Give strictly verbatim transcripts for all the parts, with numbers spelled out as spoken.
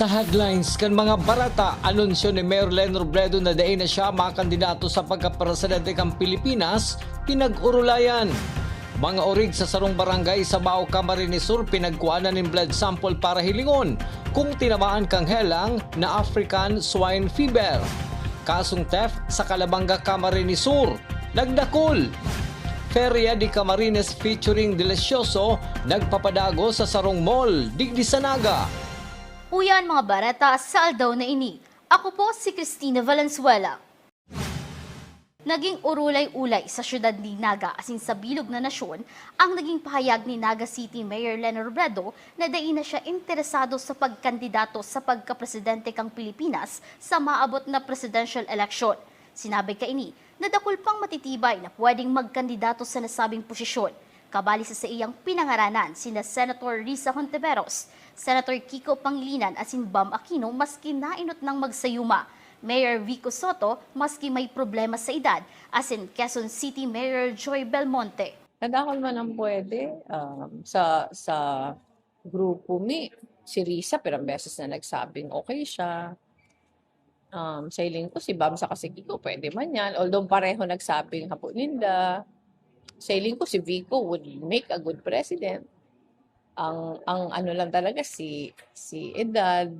Sa headlines kan mga bareta, anunsyo ni Mayor Leni Robredo na dai na siya makandidato sa pagkapresidente kan Pilipinas, pinag-urulayan. Mga orig sa sarong barangay sa Bao, Camarines Sur pinagkuanan nin blood sample para hilingon kung tinamaan kan helang na African Swine Fever. Kasong theft sa Calabanga, Camarines Sur, nagdakul. Feria de Camarines featuring Delicioso nagpapadago sa sarong mall digdi sa Naga. Uyan mga bareta sa aldaw na ini. Ako po si Christina Valenzuela. Naging urulay-ulay sa siyudad nin Naga asin sa bilog na nasyon ang naging pahayag ni Naga City Mayor Leni Robredo na dai na siya interesado sa pagkandidato sa pagkapresidente kan Pilipinas sa maabot na presidential election. Sinabi kaini na dakul pang matitibay na pwedeng magkandidato sa nasabing posisyon, kabali sa saiyang pinangaranan sina Senator Risa Hontiveros, Senator Kiko Pangilinan asin Bam Aquino maski nainot nang magsayuma, Mayor Vico Sotto maski may problema sa edad, asin Quezon City Mayor Joy Belmonte. Kadakul man ang pwede, um, sa, sa grupo mi, si Risa, pirang beses na nagsabing okay siya. Um, sa hiling ko, si Bam saka si Kiko, pwede man yan. Although pareho nagsabing habo ninda. Sa hiling ko, si Vico would make a good president. Ang, ang ano lang talaga, si, si edad.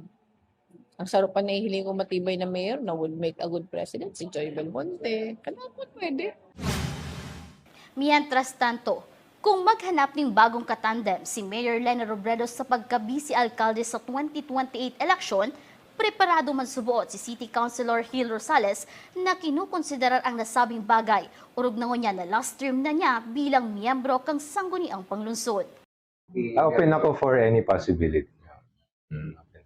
Ang saro pa nahihiling ko matibay na mayor na would make a good president, si Joy Belmonte. Kadakul pwede. Mientras tanto, kung maghanap nin bagong katandem si Mayor Leni Robredo sa pagka-vice alkalde sa twenty twenty-eight election, preparado man suboot si City Councilor Gil Rosales na kinukonsiderar ang nasabing bagay, orog na ngunyan na last term na niya bilang miyembro kan Sangguniang Panglungsod. Ah, open ako for any possibility. Mm, open.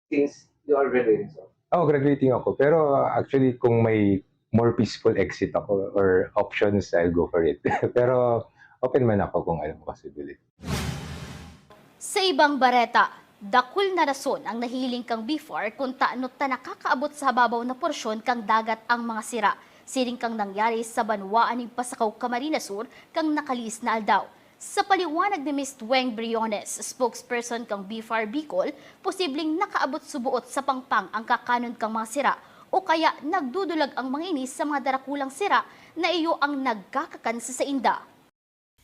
Since you are graduating, sir? Oh, graduating ako. Pero, uh, actually, kung may more peaceful exit ako or options, I'll go for it. Pero open man ako kung anong possibility. Sa ibang bareta, dakul na rason ang nahiling kan BFAR kun tano ta nakakaabot sa hababaw na porsyon kan dagat ang mga sira. Siring kan nangyari sa banwaan nin Pasacao, Camarines Sur, kan nakalihis na aldaw. Sa paliwanag ni Miss Weng Briones, spokesperson kan BFAR Bicol, posibleng nakaabot suboot sa pangpang ang kakanon kan mga sira o kaya nagdudulag ang mga ini sa mga darakulang sira na iyo ang nagkakakan sa sainda.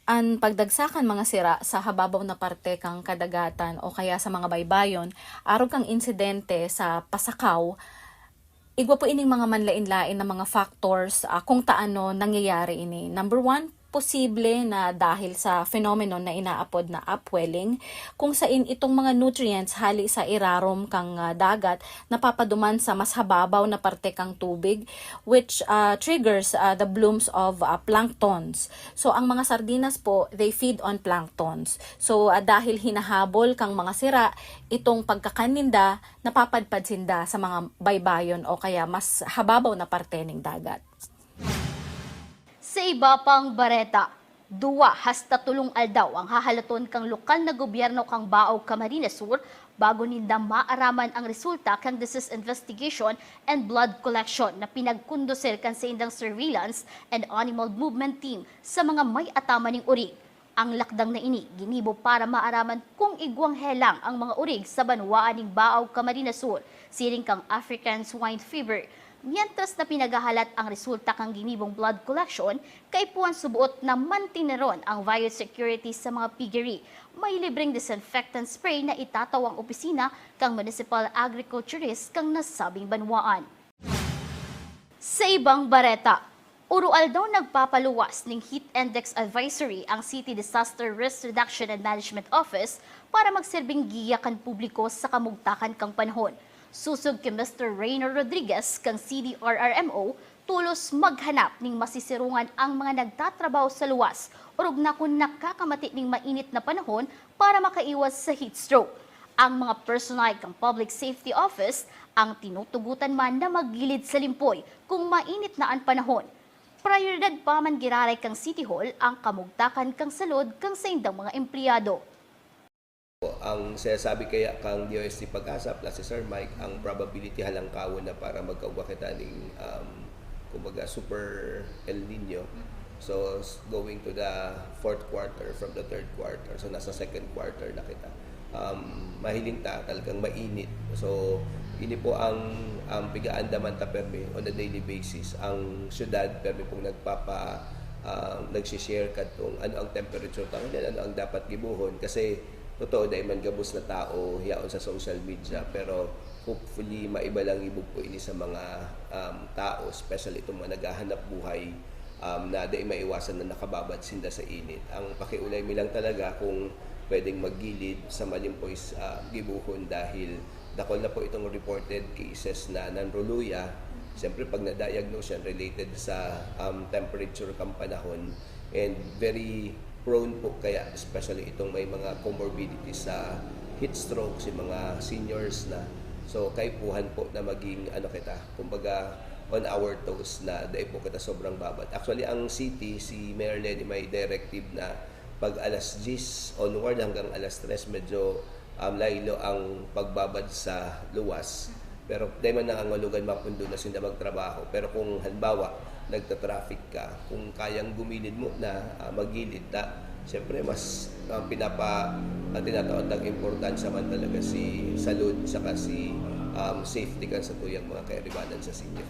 An pagdagsa kan mga sira sa hababaw na parte kan kadagatan o kaya sa mga baybayon, arog kan insidente sa Pasacao, igwa po ining mga manlaen-laen na mga factors, ah, kung taano nangyayari ini. Number one, posible na dahil sa phenomenon na inaapod na upwelling, kung sain itong mga nutrients hali sa irarom kan, ah, dagat napapaduman sa mas hababaw na parte kan tubig, which, ah, triggers, ah, the blooms of, ah, planktons. So, ang mga sardinas po, they feed on planktons. So, ah, dahil hinahabol kan mga sira itong pagkakan ninda, napapadpad sinda sa mga baybayon o kaya mas hababaw na parte ning dagat. Sa iba pang bareta, duwa hasta tolong aldaw ang hahalaton kan lokal na gobyerno kan Bao, Camarines Sur, bago ninda maaraman ang resulta kan disease investigation and blood collection na pinagkondusir kan saindang surveillance and animal movement team sa mga may ataman ning orig. Ang lakdang na ini ginibo para maaraman kung igwang helang ang mga orig sa banwaan ning Bao, Camarines Sur, siring kan African Swine Fever. Mientras na pinaghahalat ang resulta kan ginibong blood collection, kaipuhan suboot na mantineron ang biosecurity sa mga piggery. May libreng disinfectant spray na itatao ang opisina kan municipal agriculturist kan nasabing banwaan. Sa ibang bareta, oro-aldaw nagpapaluwas ning heat index advisory ang City Disaster Risk Reduction and Management Office para magserbing giya kan publiko sa kamugtakan kan panahon. Sosog ki Mister Reynor Rodriguez kan C D R R M O, tolos maghanap ning masisirungan ang mga nagtatrabaho sa luwas, orog na kun nakakamati ning mainit na panahon para makaiwas sa heat stroke. Ang mga personnel kan Public Safety Office ang tinutugotan man na maggilid sa limpoy kung mainit na an panahon. Prayoridad pa man giraray kan City Hall ang kamugtakan kan salud kan saindang mga empleyado. Ang sinasabi kaya kang D O S T PAGASA plus si Sir Mike, ang probability halangkawon na para magkaigwa kita ning, um, kumbaga, super El Nino. So, s-, going to the fourth quarter from the third quarter. So, nasa second quarter na kita. um, mahiling ta, talagang mainit. So, ini po ang, ang pigaandaman ta permi on a daily basis. Ang syudad, permi pong nagpapa-, um, nagsishare kadtong ano ang temperature ta ngunyan, ano ang dapat gibohon. Kasi, totoo, dai man gabos na tao yaon sa social media. Pero, hopefully, maibalangibog po ini sa mga, um, tao, especially itong mga naghahanap buhay, um, na dai maiwasan na nakababad sinda sa init. Ang pakiulay mi lang talaga kung pwedeng maggilid sa malimpoy s-, ah, gibohon dahil dakul na po itong reported cases na nanruluya. Siyempre, pag na-diagnose yan related sa, um, temperature kan panahon, and very prone po kaya, especially itong may mga comorbidities sa heat stroke, si mga seniors na. So, kaipuhan po na maging, ano kita, kumbaga, on our toes na dai po kita sobrang babad. Actually, ang city, si Mayor Leni may directive na pag alas diyes onward hanggang alas tres, medyo, um, laylo ang pagbabad sa luwas. Pero dai man nangangulugan mapundo na sinda magtrabaho. Pero kung halimbawa, nagta-traffic ka, kung kayang gumilid mo na, ah, maggilid ta, siyempre mas, ah, pinapa-, ah, tinataon tang importansya man talaga si salud saka si, um, safety kan satuyang mga kairibanan sa sitio.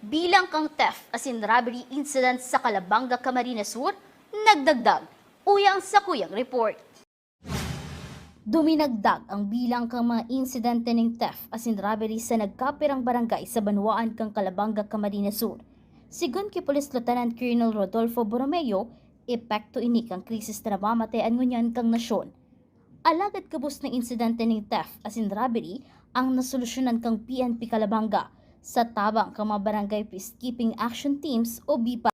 Bilang kan theft asin robbery incident sa Calabanga, Camarines Sur, nagdagdag. Uya ang sakuyang report. Duminagdag ang bilang kan mga insidente nin theft asin robbery sa nagkapirang barangay sa banwaan kan Calabanga, Camarines Sur. Sigon ki Police Lieutenant Colonel Rodolfo Borromeo, epekto ini kan krisis na namamatean ngunyan kan nasyon. Alagad gabos na insidente nin theft asin robbery ang nasolusyonan kan P N P Calabanga sa tabang kan mga Barangay Peacekeeping Action Teams o BPATs.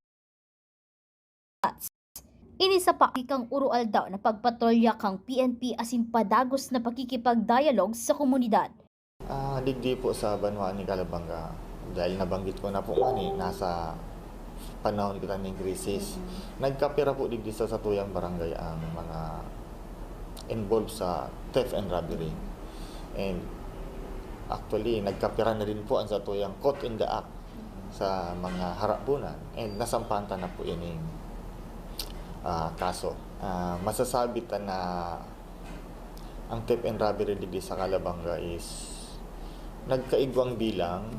Ini sa paagi kan oro-aldaw na pagpatrolya kan P N P asin padagos na pakikipagdialog sa komunidad. Ah, digdi po sa banwaan ni Calabanga, dahil nabanggit ko na po ngani, nasa panahon kita nin krisis. Nagkapira po digdi sa satuyang barangay ang mga involved sa theft and robbery. And actually, nagkapira na rin po ang satuyang caught in the act sa mga harabunan. And nasampahan ta na po ining, ah, kaso. Ah, masasabi ta na ang theft and robbery digdi sa Calabanga is nagkaigwang bilang,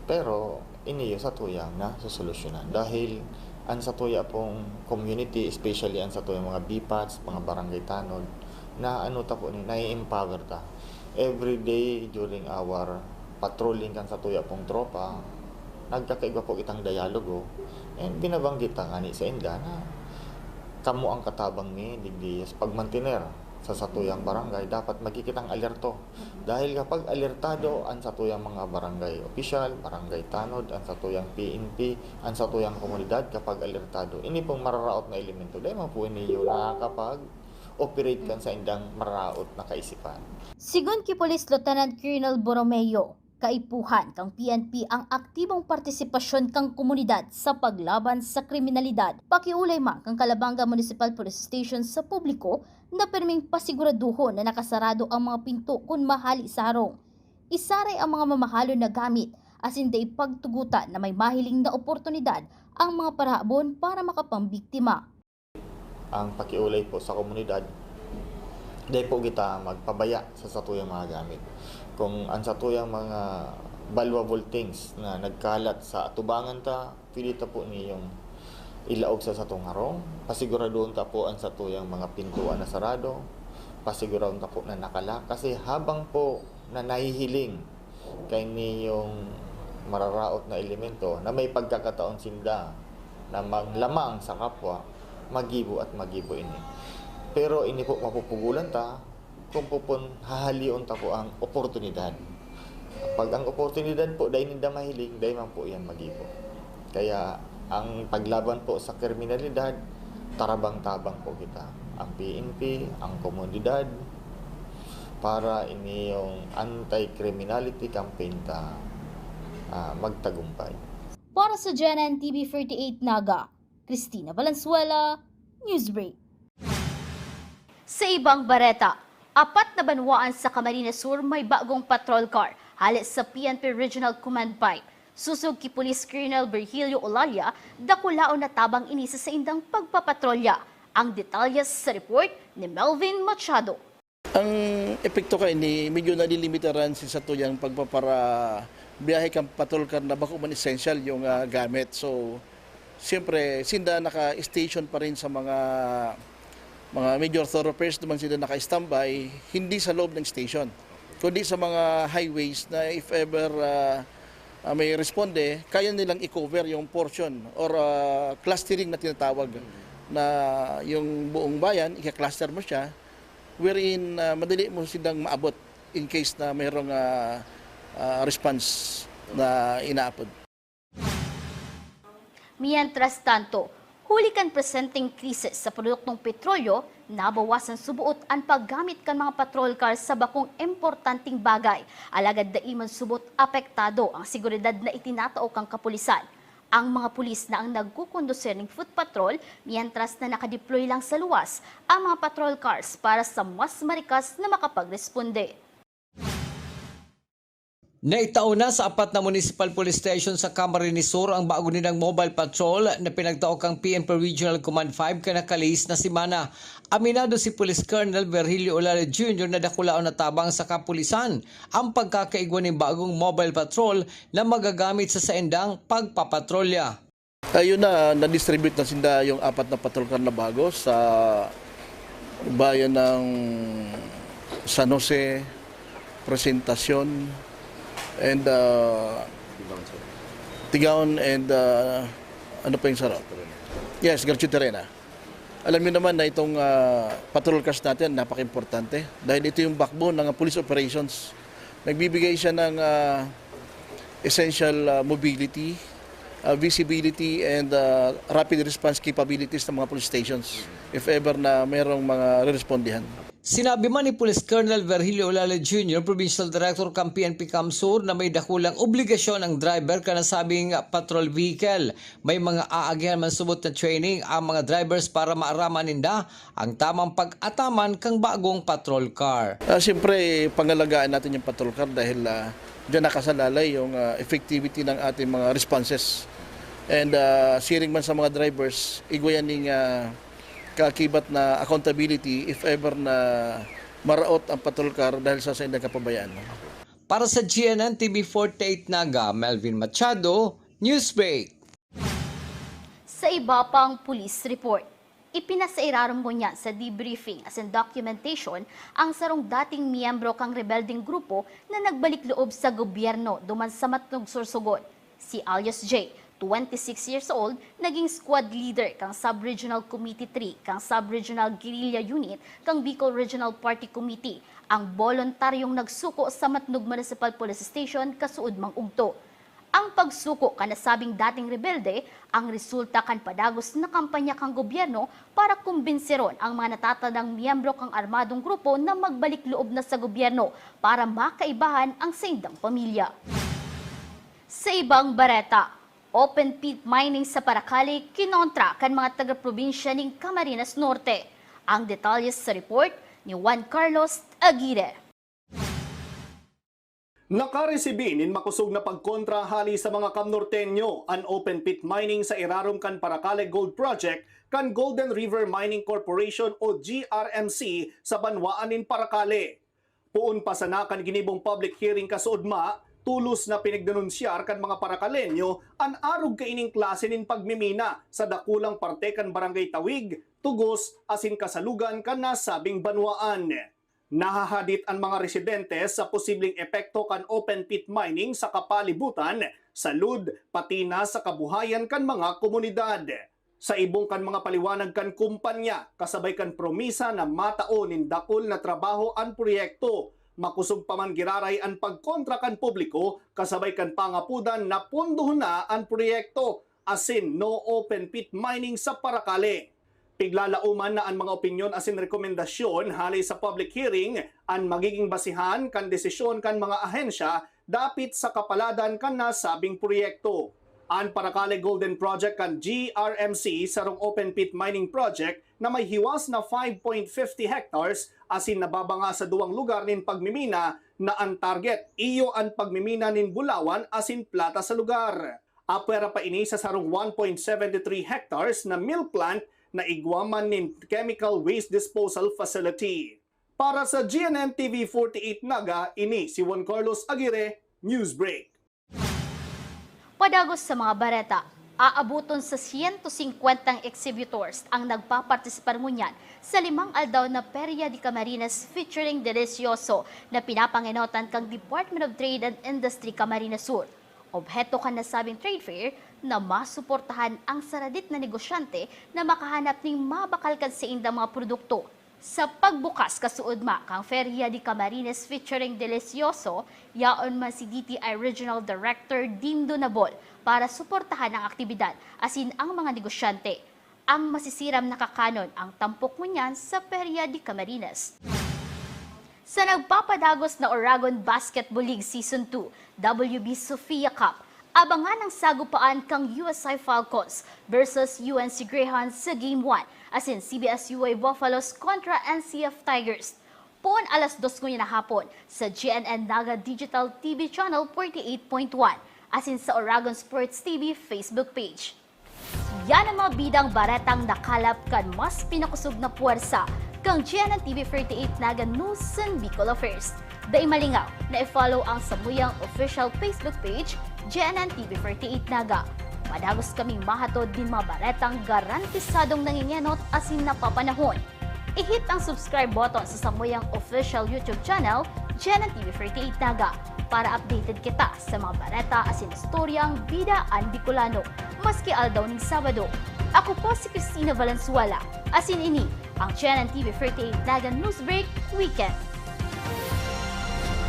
pero ini iyo satuyang nasosolusyonan. Dahil ang satuya pong community, especially ang satuyang mga BPATs, mga barangay tanod, na ano ta po ni, nai-empower ta. Every day during our patrolling kan satuya pong tropa, nagkakaigwa po kitang dialogo, and binabanggit ta ngani sainda na kamo ang katabang mi digdi sa pagmantiner sa satuyang barangay. Dapat magigitang alerto. Dahil kapag alertado ang satuyang mga barangay opisyal, barangay tanod, ang satuyang P N P, ang satuyang komunidad, kapag alertado, ini pong mararaot na elemento, dai man po ini iyo nakakapag-operate kan saindang mararaot na kaisipan. Sigon ki Police Lieutenant Colonel Borromeo, kaipuhan kan P N P ang aktibong partisipasyon kan komunidad sa paglaban sa kriminalidad. Pakiulay man kan Calabanga Municipal Police Station sa publiko na pirming pasiguraduhon na nakasarado ang mga pinto kun mahali sa harong. Isaray ang mga mamahalon na gamit asin dai pagtugotan na may mahiling na oportunidad ang mga parahabon para makapambiktima. Ang pakiulay po sa komunidad, dai po kita magpabaya sa satuyang mga gamit. Kung ang satuyang mga valuable things na nagkalat sa atubangan ta, pwede ta po niyong ilaog sa satong harong. Pasiguraduhon ta po ang satuyang mga pintuan na sarado. Pasiguraduhon ta po na nakala. Kasi habang po na nahihiling kaini yung mararaot na elemento na may pagkakataon sinda na manglamang sa kapwa, magibo at magibo ini. Pero ini po mapupugulan ta kung pupun hahalion ta po ang oportunidad. Pag ang oportunidad po dai ninda mahiling, dai man po yan magibo. Kaya ang paglaban po sa kriminalidad, tarabang-tabang po kita. Ang P N P, ang komunidad, para ini yung anti-criminality campaign ta, ah, magtagumpay. Para sa G N N T V forty-eight Naga, Christina Valenzuela, Newsbreak. Sa ibang bareta, apat na banwaan sa Camarines Sur may bagong patrol car hale sa P N P Regional Command five. Sosog ki Police Colonel Virgilio Olalia, dakulaon na tabang ini sa saindang pagpapatrolya. Ang detalye sa report ni Melvin Machado. Ang epekto kaini, medyo nalilimitaran si satuyang pagpapara-, biyahe kan patrol car na bako man essential yung, ah, gamit. So, siyempre, sinda naka-station pa rin sa mga, mga major thoroughfares naman sila naka-standby, hindi sa loob ng station, kundi sa mga highways na if ever, ah, ah, may responde, kaya nilang i-cover yung portion or, ah, clustering na tinatawag, na yung buong bayan, ika-cluster mo siya, wherein, ah, madali mo silang maabot in case na mayroong, ah, ah, response na inaapod. Mientras tanto, huli kan presenteng krisis sa produktong petrolyo, nabawasan suboot an paggamit kan mga patrol cars sa bakong importanteng bagay. Alagad dai man subot apektado ang seguridad na itinatao kan kapulisan. Ang mga pulis na ang nagkukondusir ning foot patrol, mientras na nakadeploy lang sa luwas ang mga patrol cars para sa mas marikas na makapagresponde. Naitao na sa apat na municipal police station sa Camarines Sur ang bago nindang mobile patrol na pinagtao kang P N P Regional Command five kan nakalihis na semana. Aminado si Police Colonel Virgilio Olale Junior na dakulaon na tabang sa kapulisan ang pagkakaigwa nin bagong mobile patrol na magagamit sa saindang pagpapatrolya. Ayun na, na-distribute na sinda yung apat na patrol car na bago sa bayan ng San Jose, Presentacion, and, ah, Tigaon, and, ah, ano pa yung sarap? Yes, Garchiterena. Alam niyo naman na itong, ah, patrol cars natin, napaka-importante dahil ito yung backbone ng police operations. Nagbibigay siya ng, ah, essential, ah, mobility, ah, visibility, and, ah, rapid response capabilities ng mga police stations if ever na mayroong mga rerespondihan. Sinabi man ni Police Colonel Virgilio Olale Junior, Provincial Director kan P N P CamSur, na may dakulang obligasyon ang driver kan nasabing patrol vehicle. May mga aagihan man subot na training ang mga drivers para maaraman ninda ang tamang pag-ataman kan bagong patrol car. Ah, siyempre, pangalagaan natin yung patrol car dahil, ah, diyan nakasalalay yung, ah, effectivity ng ating mga responses. And, ah, siring man sa mga drivers, igwa yan ning, ah, kaakibat na accountability if ever na maraot ang patrol car dahil sa saindang kapabayaan. Para sa G N N T V forty-eight Naga, Melvin Machado, Newsbreak. Sa iba pang police report, ipinasairarom ngunyan sa debriefing asin documentation ang sarong dating miyembro kan rebeldeng grupo na nagbalik loob sa gobyerno duman sa Matnog, Sorsogon. Si alias J, twenty-six years old, naging squad leader kan Sub-Regional Committee three kan Sub-Regional Guerrilla Unit kan Bicol Regional Party Committee, ang boluntaryong nagsuko sa Matnog Municipal Police Station kasuodmang udto. Ang pagsuko kan nasabing dating rebelde ang resulta kan padagos na kampanya kan gobyerno para kumbinseron ang mga natatandang miyembro kan armadong grupo na magbalik loob na sa gobyerno para makaibahan ang saindang pamilya. Sa ibang bareta, open pit mining sa Paracale kinontra kan mga taga-probinsya nin Camarines Norte. Ang detalye sa report ni Juan Carlos Aguirre. Nakaresibi nin makosog na pagkontra hali sa mga Camnorteño an open pit mining sa irarom kan Paracale Gold Project kan Golden River Mining Corporation o G R M C sa banwaan nin Paracale. Poon pa sana kan ginibong public hearing kasuodma, tolos na pinagdenunsyar kan mga Paracaleño an arog kaining klase nin pagmimina sa dakulang parte kan Barangay Tawig, Tugos asin Kasalugan kan nasabing banwaan. Nahahadit an mga residente sa posibleng epekto kan open pit mining sa kapalibutan, salud, pati na sa kabuhayan kan mga komunidad. Sa ibong kan mga paliwanag kan kumpanya, kasabay kan promisa na matao nin dakul na trabaho an proyekto, makosog pa man giraray an pagkontra kan publiko kasabay kan pangapodan na pondohon na an proyekto asin no open pit mining sa Paracale. Piglalauman na an mga opinyon asin rekomendasyon hale sa public hearing an magiging basehan kan desisyon kan mga ahensya dapit sa kapaladan kan nasabing proyekto. An Paracale Golden Project kan G R M C sarong open pit mining project na may hiwas na five point fifty hectares asin nababanga sa duwang lugar nin pagmimina na an target iyo an pagmimina nin bulawan asin plata sa lugar. Apwera pa ini sa sarong one point seventy three hectares na mill plant na igwa man nin chemical waste disposal facility. Para sa G N N T V forty-eight Naga, ini si Juan Carlos Aguirre, Newsbreak. Padagos sa mga bareta, aaboton sa siyento singkwentang exhibitors ang nagpapartisipar ngunyan sa limang aldaw na Perya de Camarines featuring Delicioso na pinapangenotan kan Department of Trade and Industry Camarines Sur. Obheto kan nasabing trade fair na masuportahan ang saradit na negosyante na makahanap nin mabakal kan saindang mga produkto. Sa pagbukas kasuodma kan Feria de Camarines featuring Delicioso, yaon man si D T I Regional Director Dindo Nabol para suportahan ang aktibidad asin ang mga negosyante. Ang masisiram na kakanon ang tampok ngunyan sa Feria de Camarines. Sa nagpapadagos na Oragon Basketball League Season two, W B Sofia Cup, abangan ang sagupaan kan U S I Falcons versus U N C Greyhounds sa Game one, asin C B S U A Buffaloes kontra N C F Tigers. Poon alas dos ngunyan na hapon sa G N N Naga Digital T V Channel forty-eight point one, asin sa Oragon Sports T V Facebook page. Yan ang mga bidang baretang nakalap kan mas pinakosog na puwersa kan G N N T V forty-eight Naga News and Bicol Affairs. Dai malingaw na i-follow ang samuyang official Facebook page, G N N T V forty-eight Naga. Padagos kaming mahatod nin mga baretang garantisadong nangengenot asin napapanahon. I-hit ang subscribe button sa samuyang official YouTube channel, G N N T V forty-eight Naga, para updated kita sa mga bareta asin istoryang bida an Bicolano, maski aldaw nin Sabado. Ako po si Christina Valenzuela, asin ini ang G N N T V forty-eight Naga Newsbreak Weekend.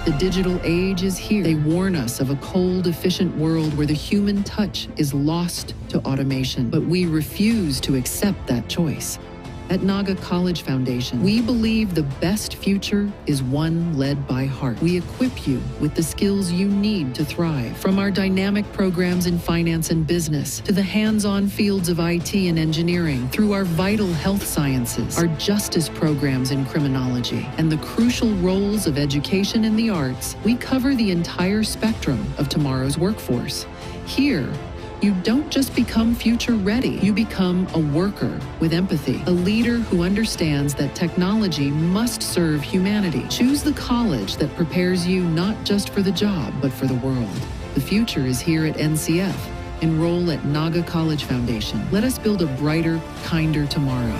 The digital age is here. They warn us of a cold, efficient world where the human touch is lost to automation. But we refuse to accept that choice. At Naga College Foundation, we believe the best future is one led by heart. We equip you with the skills you need to thrive. From our dynamic programs in finance and business to the hands-on fields of I T and engineering, through our vital health sciences, our justice programs in criminology, and the crucial roles of education and the arts, we cover the entire spectrum of tomorrow's workforce. Here, you don't just become future ready, you become a worker with empathy, a leader who understands that technology must serve humanity. Choose the college that prepares you not just for the job, but for the world. The future is here at N C F. Enroll at Naga College Foundation. Let us build a brighter, kinder tomorrow.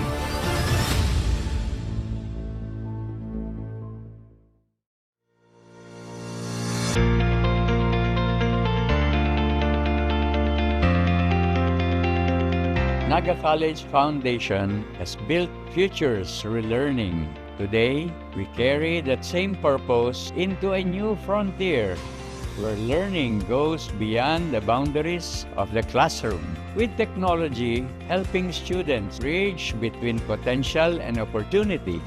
Naga College Foundation has built futures through learning. Today, we carry that same purpose into a new frontier where learning goes beyond the boundaries of the classroom, with technology helping students bridge between potential and opportunity.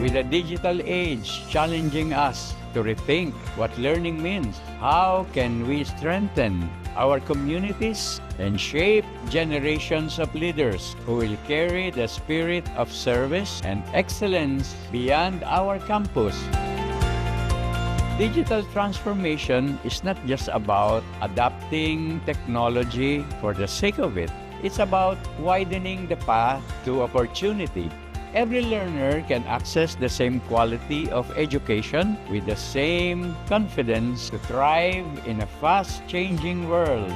With the digital age challenging us to rethink what learning means, how can we strengthen our communities and shape generations of leaders who will carry the spirit of service and excellence beyond our campus? Digital transformation is not just about adopting technology for the sake of it. It's about widening the path to opportunity. Every learner can access the same quality of education with the same confidence to thrive in a fast-changing world.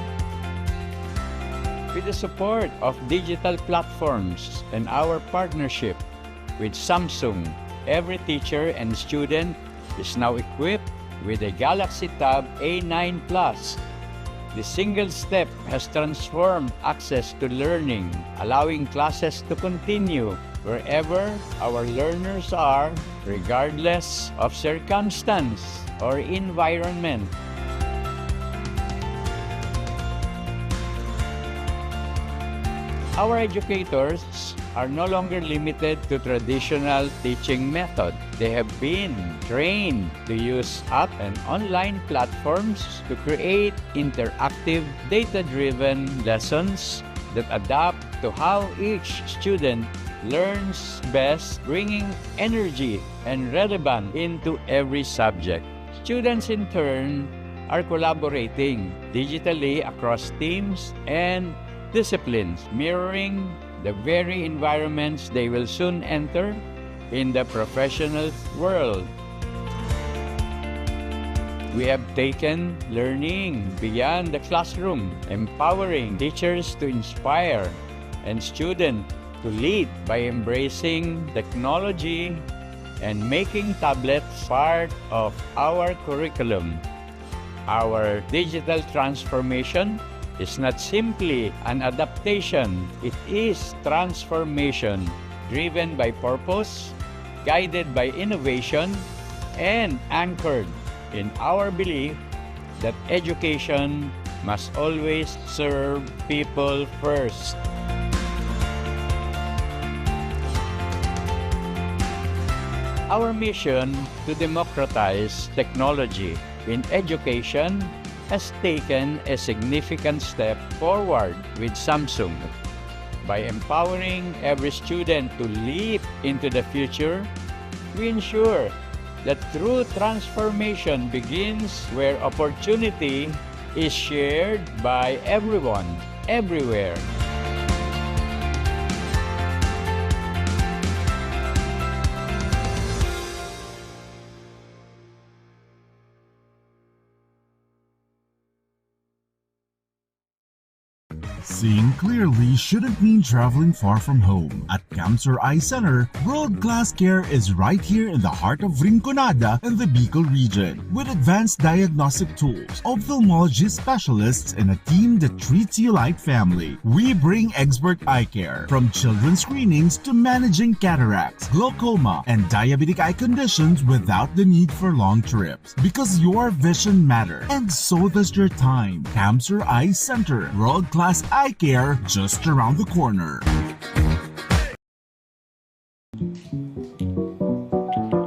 With the support of digital platforms and our partnership with Samsung, every teacher and student is now equipped with a Galaxy Tab A nine Plus. The single step has transformed access to learning, allowing classes to continue wherever our learners are, regardless of circumstance or environment. Our educators are no longer limited to traditional teaching method. They have been trained to use app and online platforms to create interactive, data-driven lessons that adapt to how each student learns best, bringing energy and relevance into every subject. Students, in turn, are collaborating digitally across teams and disciplines, mirroring the very environments they will soon enter in the professional world. We have taken learning beyond the classroom, empowering teachers to inspire and students to lead by embracing technology and making tablets part of our curriculum. Our digital transformation is not simply an adaptation, it is transformation driven by purpose, guided by innovation, and anchored in our belief that education must always serve people first. Our mission to democratize technology in education has taken a significant step forward with Samsung. By empowering every student to leap into the future, we ensure that true transformation begins where opportunity is shared by everyone, everywhere. Seeing clearly shouldn't mean traveling far from home. At Camsur Eye Center, world-class care is right here in the heart of Rinconada and the Bicol region. With advanced diagnostic tools, ophthalmology specialists, and a team that treats you like family, we bring expert eye care. From children's screenings to managing cataracts, glaucoma, and diabetic eye conditions without the need for long trips. Because your vision matters, and so does your time. Camsur Eye Center, world-class eye care just around the corner.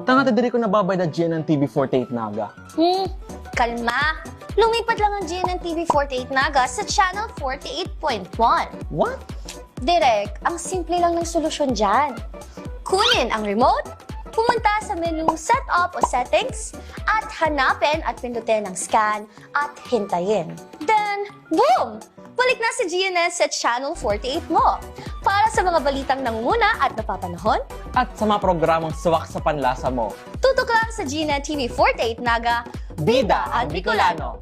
Tanga ta diri ko nababayad na G N N T V forty-eight Naga. Hmm, kalma. Lumipat lang ang G N N T V forty-eight Naga sa Channel forty-eight point one. What? Direk, ang simple lang ng solusyon dyan. Kunin ang remote, pumunta sa menu Setup o Settings, at hanapin at pindutin ang Scan at hintayin. Then, boom! Balik na si G N S sa Channel forty-eight mo. Para sa mga balitang nangunguna at napapanahon, at sa mga programang swak sa panlasa mo, tutok lang sa G N N T V forty-eight Naga, Bida ang Bicolano.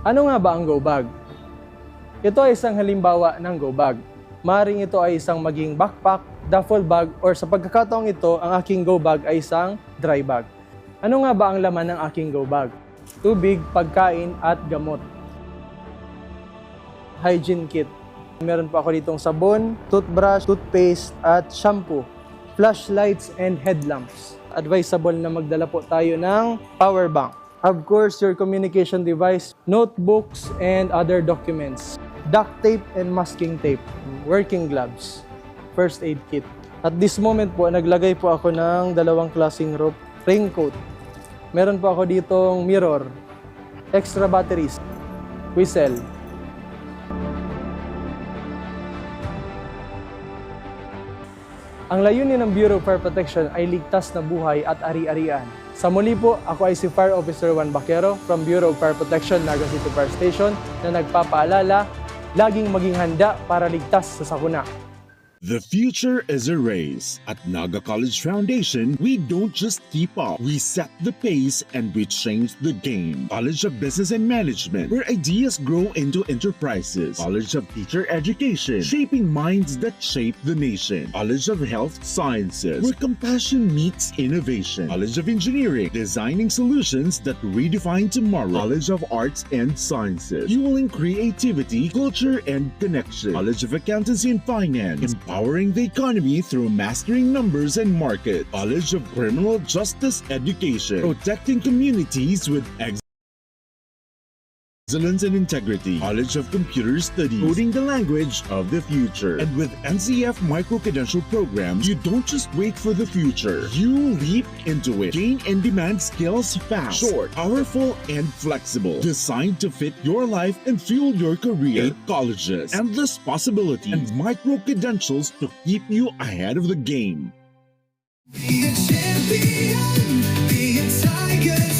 Ano nga ba ang go bag? Ito ay isang halimbawa ng go bag. Maring ito ay isang maging backpack, duffel bag, or sa pagkakataong ito, ang aking go bag ay isang dry bag. Ano nga ba ang laman ng aking go bag? Tubig, pagkain, at gamot. Hygiene kit. Meron po ako ditong sabon, toothbrush, toothpaste, at shampoo. Flashlights and headlamps. Advisable na magdala po tayo ng power bank. Of course, your communication device, notebooks, and other documents. Duct tape and masking tape, working gloves, first aid kit. At this moment po, naglagay po ako ng dalawang klaseng rope, raincoat. Meron po ako ditong mirror, extra batteries, whistle. Ang layunin ng Bureau of Fire Protection ay ligtas na buhay at ari-arian. Sa muli po, ako ay si Fire Officer Juan Baquero from Bureau of Fire Protection, Naga City Fire Station, na nagpapaalala, laging maging handa para ligtas sa sakuna. The future is a race. At Naga College Foundation, we don't just keep up. We set the pace and we change the game. College of Business and Management, where ideas grow into enterprises. College of Teacher Education, shaping minds that shape the nation. College of Health Sciences, where compassion meets innovation. College of Engineering, designing solutions that redefine tomorrow. College of Arts and Sciences, fueling creativity, culture, and connection. College of Accountancy and Finance, empowering the economy through mastering numbers and market. College of Criminal Justice Education, protecting communities with excellence and integrity. College of Computer Studies, coding the language of the future. And with N C F micro-credential programs, you don't just wait for the future. You leap into it. Gain in-demand skills fast, short, powerful, and flexible. Designed to fit your life and fuel your career. Eight colleges, endless possibilities, and micro-credentials to keep you ahead of the game. Be a champion. Be a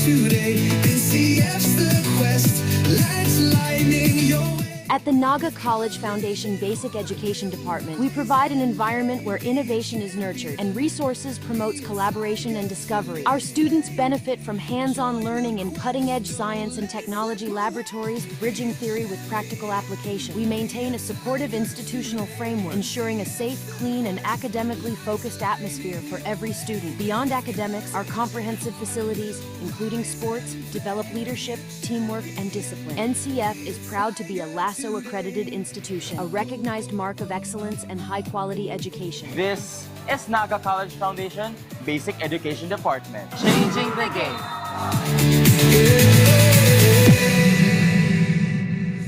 today. N C F's the quest, lights lining your way. At the Naga College Foundation Basic Education Department, we provide an environment where innovation is nurtured and resources promotes collaboration and discovery. Our students benefit from hands-on learning in cutting-edge science and technology laboratories, bridging theory with practical application. We maintain a supportive institutional framework, ensuring a safe, clean, and academically focused atmosphere for every student. Beyond academics, our comprehensive facilities, including sports, develop leadership, teamwork, and discipline. N C F is proud to be a LASO accredited institution, a recognized mark of excellence and high quality education. This is Naga College Foundation Basic Education Department. Changing the game.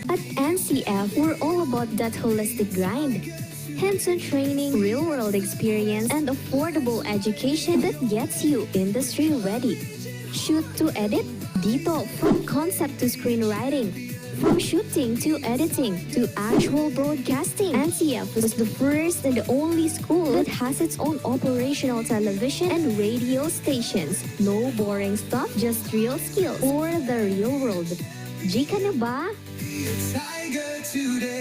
At N C F, we're all about that holistic grind. Hands-on training, real-world experience, and affordable education that gets you industry-ready. Shoot to edit? Dito, from concept to screenwriting. From shooting to editing to actual broadcasting, N C F is the first and the only school that has its own operational television and radio stations. No boring stuff, just real skills for the real world. G ka na ba? Tiger today.